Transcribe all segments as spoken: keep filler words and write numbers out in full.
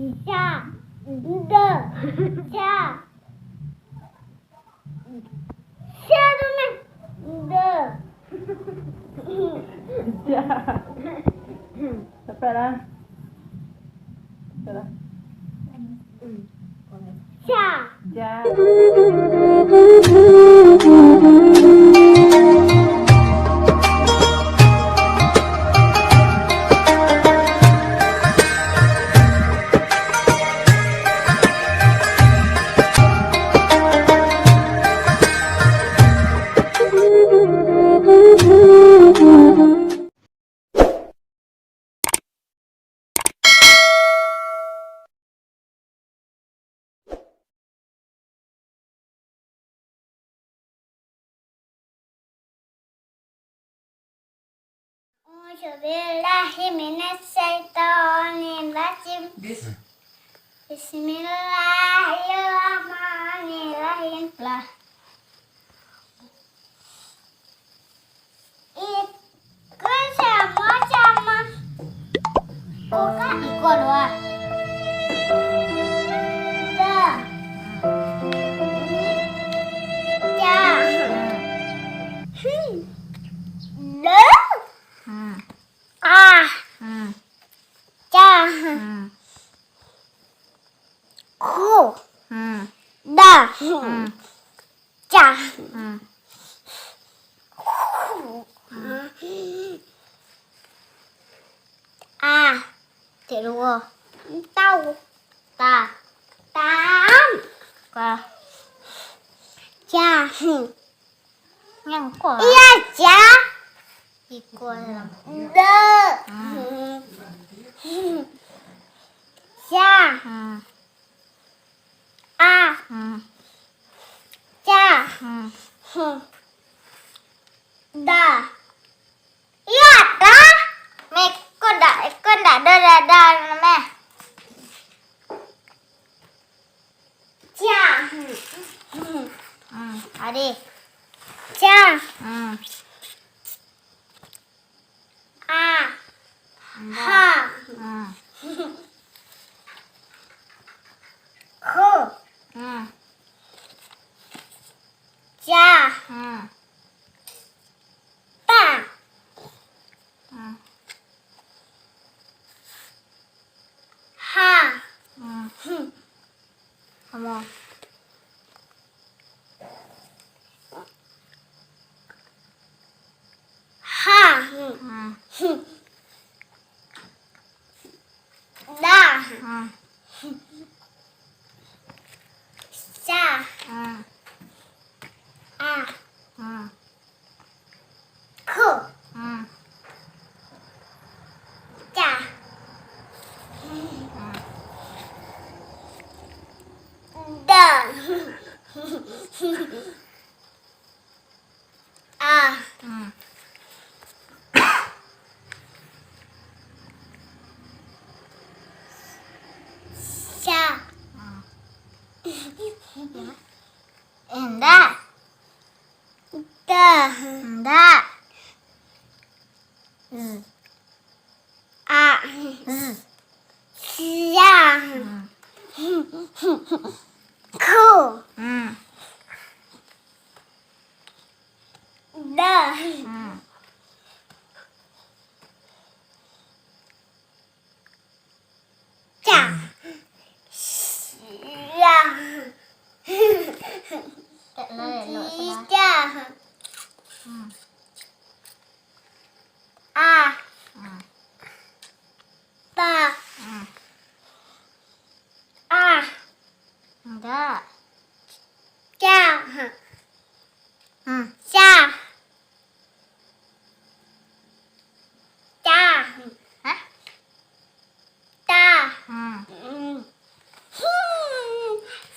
Ca. Da. Ca. Ca tu mah. Da. Ja. Sampai lah. Sampai lah. Ca. Ja. Auzubillahi minasyaitonirrajim. Bis- Bismillahirrahmanirrahim. Lah. Iko samo-samo. Bukan iko doang. Da. Ca. Hmm. Da. Hmm. Ah. Hmm. Ca. Hmm. Ku. Hmm. Da. Hmm. Ca. Hmm. Ku. Hmm. Ah. Cek duo. Tau. Ta. Tam. Ka. Ca. Hmm. Nan ko. Iyo, ca. Iko lah. Da. Hmm. Ca. Hmm. A. Hmm. Ca. Hmm. Hmm. Da. Iyo, ta. Meh, ko ndak, ko ndak ado dada meh. Ca. Hmm, ade. Ca. Hmm. A. Ndak. Ha. Hmm. Ko. Hmm. Ca. Hmm. Ta. Hmm. Ha. Hmm. Samo. Ha. Hmm. Da. Hmm. Ca. Hmm. A. Hmm. Ku. Hmm. Ca. Hmm. Da. A. Hmm. Ca. Hmm. Indak. Da. Indak. Z. A. Z. Sia. Hmm. Ku. Hmm. Da. Hmm. Ca. Sia. Elok-elok salah. Sia. Hmm. A. Hmm. Ta. Hmm. A. Indak. Ca. Hmm. Ca. Ca. Hah? Ta. Hmm. Hmm.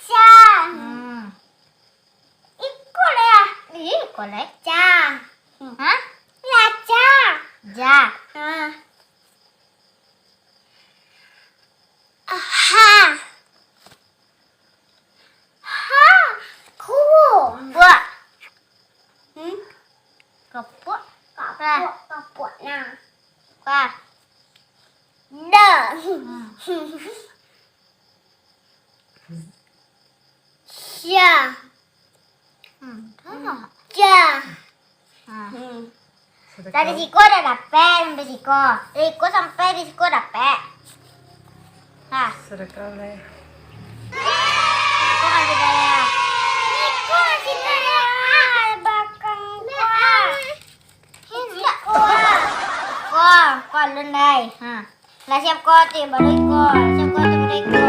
Ca. Hmm. Iko lah. Iko lah. Ca. Hah? Ya, ca. Ja. Ha. Aha. Ha. Ku. Buak. Hmm? Kapok. Kapok, kapok, nah. Wah. Da. Hmm. Ja. Hmm. Ja. Ha. Hmm. Dari siko dah dapek sampai siko. Dari siko sampai di siko dapek. Ha. Sedekah lah. Siko masih banyak. Siko masih banyak. Ah, bakang ko. Indak ko. Ko, ko alun dai. Ha. Lah siap ko ti baru iko. Lah siap ko ti baru iko.